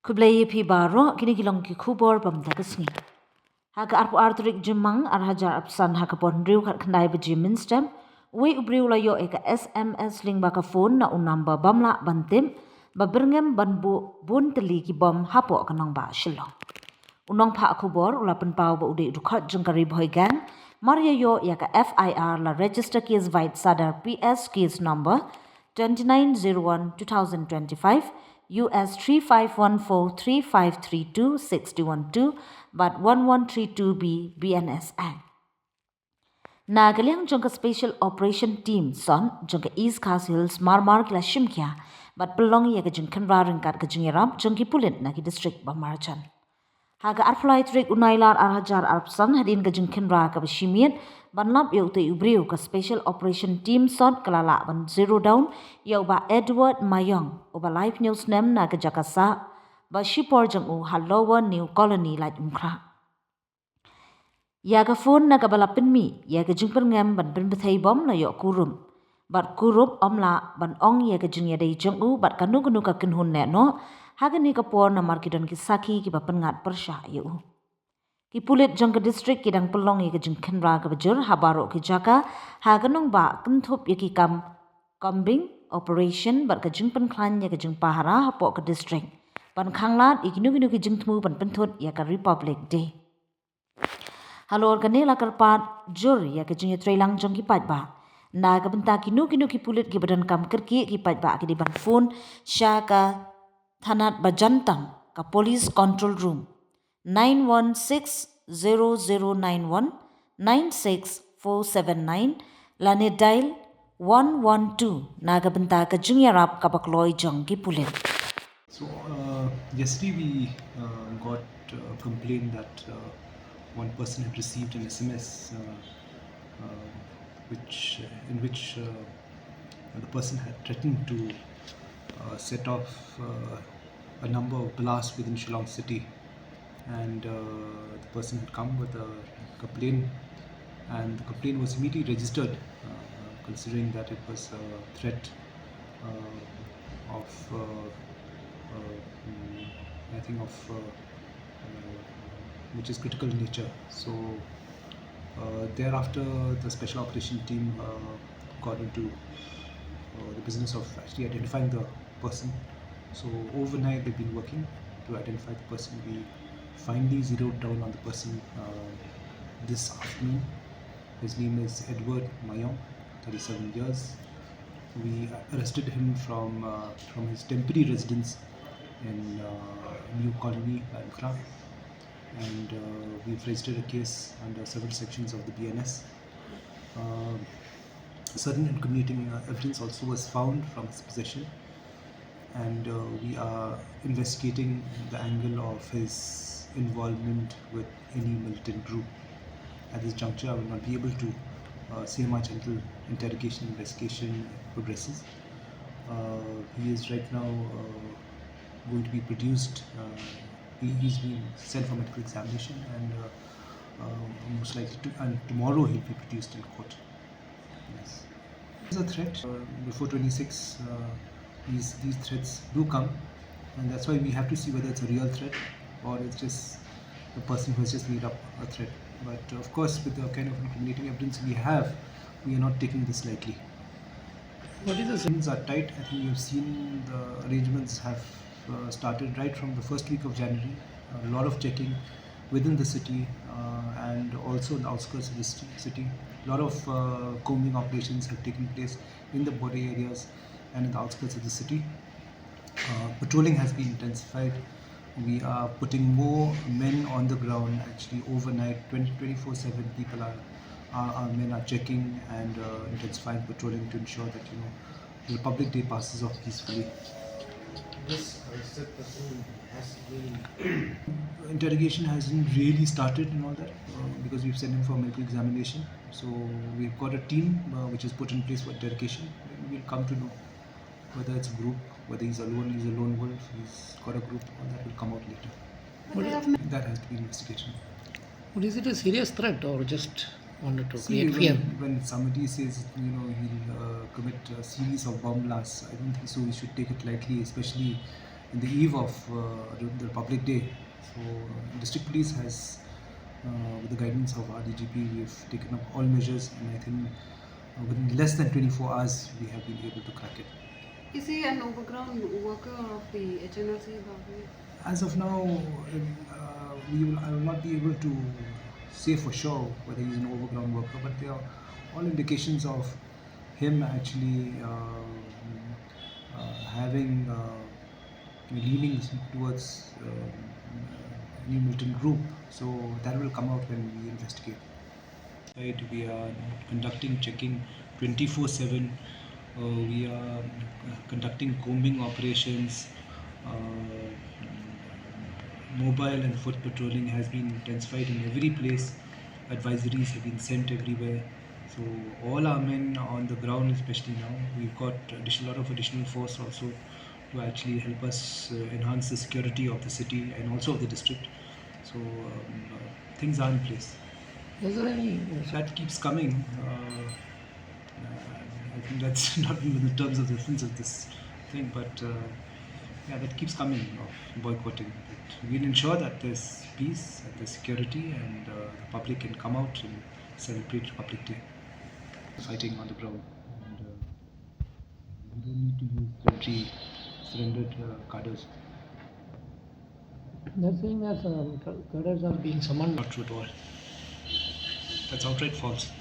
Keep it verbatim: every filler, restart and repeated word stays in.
Khublei ïa phi baroh, kine ki long ki khubor ba mynta ka sngi. Ha ka arphew ar tarik Jymmang, ar hajar arphew san, ha ka por hynriew khatkhyndai baje mynstep, uwei u briew u la ïoh ïa ka S M S lyngba ka phone na u number bym lah ban tip, ba byrngem ban buh bun tylli ki bom hapoh ka nongbah Shillong. U nongphah khubor u la pynpaw ba u dei u dkhot jong ka Ri Bhoi Gang, mar ïa ïoh ïa ka F I R la register case via Sadar P S case number twenty-nine zero one two thousand twenty-five, U S three five one four three five three two six two one two bad one one three two B B N S Act. Na ka liang jong ka Special Operation Team SOT jong ka East Khasi Hills mar mar ki la shim khia bad pynlong ïa ka jingkhynra ryngkat ka jingïarap jong ki pulit na ki district ba marjan. Ha ka arphew lai tarik u Nailar ar hajar arphew san, hadien ka jingkhynra kaba shimiet ban lap ïa utei u briew, ka Special Operation Team SOT ka la lah ban zero down ïa u Bah Edward Mayong, uba laiphew snem, na ka jaka sah ba shipor jong u ha Lower New Colony, Laitumkhrah. Ïa ka phone na kaba la pynmih ïa ka jingpyrngem ban pynbthei bom la ïoh kurup. Bad kurup ym lah ban ong ïa ka jingïadei jong u bad kano kano ka kynhun lehnoh ha kane ka por, namar ki don ki sakhi kiba pynngat pyrshah ïa u. Ki pulit jong ka district ki dang pynlong ïa ka jingkhynra kaba jur ha baroh ki jaka ha ka nongbah, kynthup ïa ki kam combing operation bad ka jingpynkhlaiñ ïa ka jingpahara hapoh ka district, ban khanglad ïa kino kino ki jingthmu ban pynthut ïa ka Republic Day. Halor kane la kyrpad jur ïa ka jingïatreilang jong ki paidbah. Na ka bynta kino kino ki pulit kiba donkam kyrkieh, ki paidbah ki dei ban phone sha ka thanat ba jan tam, ka Police Control Room, nine one six zero zero nine one nine six four seven nine lane dial one one two na ka bynta ka jingïarap kaba kloi jong ki pulit. So, uh, yesterday we, uh, got a complaint that, uh, one person had received an S M S, uh, uh, which, in which, uh, the person had threatened to, uh, set off, uh, a number of blasts within Shillong city, and, uh, the person had come with a complaint, and the complaint was immediately registered, uh, considering that it was a threat, uh, of, uh, uh, mm, I think of, uh, uh, which is critical in nature. So, uh, thereafter, the special operation team, uh, got into, uh, the business of actually identifying the person. So overnight, they've been working to identify the person. We finally zeroed down on the person, uh, this afternoon. His name is Edward Mayong, thirty-seven years. We arrested him from, uh, from his temporary residence in, uh, New Colony, Laitumkhrah, and, uh, we've registered a case under several sections of the B N S. Uh, certain incriminating, uh, evidence also was found from his possession, and, uh, we are investigating the angle of his involvement with any militant group. At this juncture, I will not be able to, uh, say much until interrogation, investigation progresses. Uh, he is right now, uh, going to be produced. Uh, he, he's being sent for medical examination, and, uh, uh, most likely to, and tomorrow he'll be produced in court. Yes. It's a threat. Uh, before twenty-six, uh, these, these threats do come, and that's why we have to see whether it's a real threat or it's just a person who has just made up a threat. But of course, with the kind of incriminating evidence we have, we are not taking this lightly. What is the... Things are tight. I think you've seen the arrangements have, uh, started right from the first week of January. A lot of checking within the city, uh, and also in the outskirts of the city. City. A lot of, uh, combing operations have taken place in the border areas and in the outskirts of the city. Uh, patrolling has been intensified. We are putting more men on the ground. Actually, overnight, twenty, twenty-four seven people are, are, our men are checking and, uh, intensifying patrolling to ensure that, you know, the Republic Day passes off peacefully. This arrested person has been... Interrogation hasn't really started and all that, uh, because we've sent him for medical examination. So we've got a team, uh, which is put in place for interrogation. We'll come to know whether it's a group, whether he's alone, he's a lone wolf, he's got a group, all that will come out later. But they have... That has to be investigated. But is it a serious threat or just wanted to... See, create when, fear? When somebody says, you know, he'll, uh, commit a series of bomb blasts, I don't think so we should take it lightly, especially in the eve of uh, the Republic Day. So, uh, District Police has, uh, with the guidance of our D G P, we've taken up all measures, and I think uh, within less than twenty-four hours, we have been able to crack it. Is he an overground worker of the H N L C, Bhavik? As of now, uh, we will, I will not be able to say for sure whether he's an overground worker, but there are all indications of him actually uh, uh, having uh, leanings towards uh, New Milton Group. So that will come out when we investigate. Right, we are conducting checking twenty-four seven. Uh, we are uh, conducting combing operations. Uh, mobile and foot patrolling has been intensified in every place. Advisories have been sent everywhere. So all our men on the ground, especially now, we've got additional lot of additional force also to actually help us uh, enhance the security of the city and also of the district. So um, uh, things are in place. Is there any? That keeps coming. Uh, uh, I think that's not in the terms of reference of this thing, but uh, yeah, that keeps coming of boycotting. But we'll ensure that there's peace, that there's security, and uh, the public can come out and celebrate Republic Day fighting on the ground. And uh, we don't need to use military surrendered uh, cadres. They're saying that um, ca- cadres are being summoned. Not true at all. That's outright false.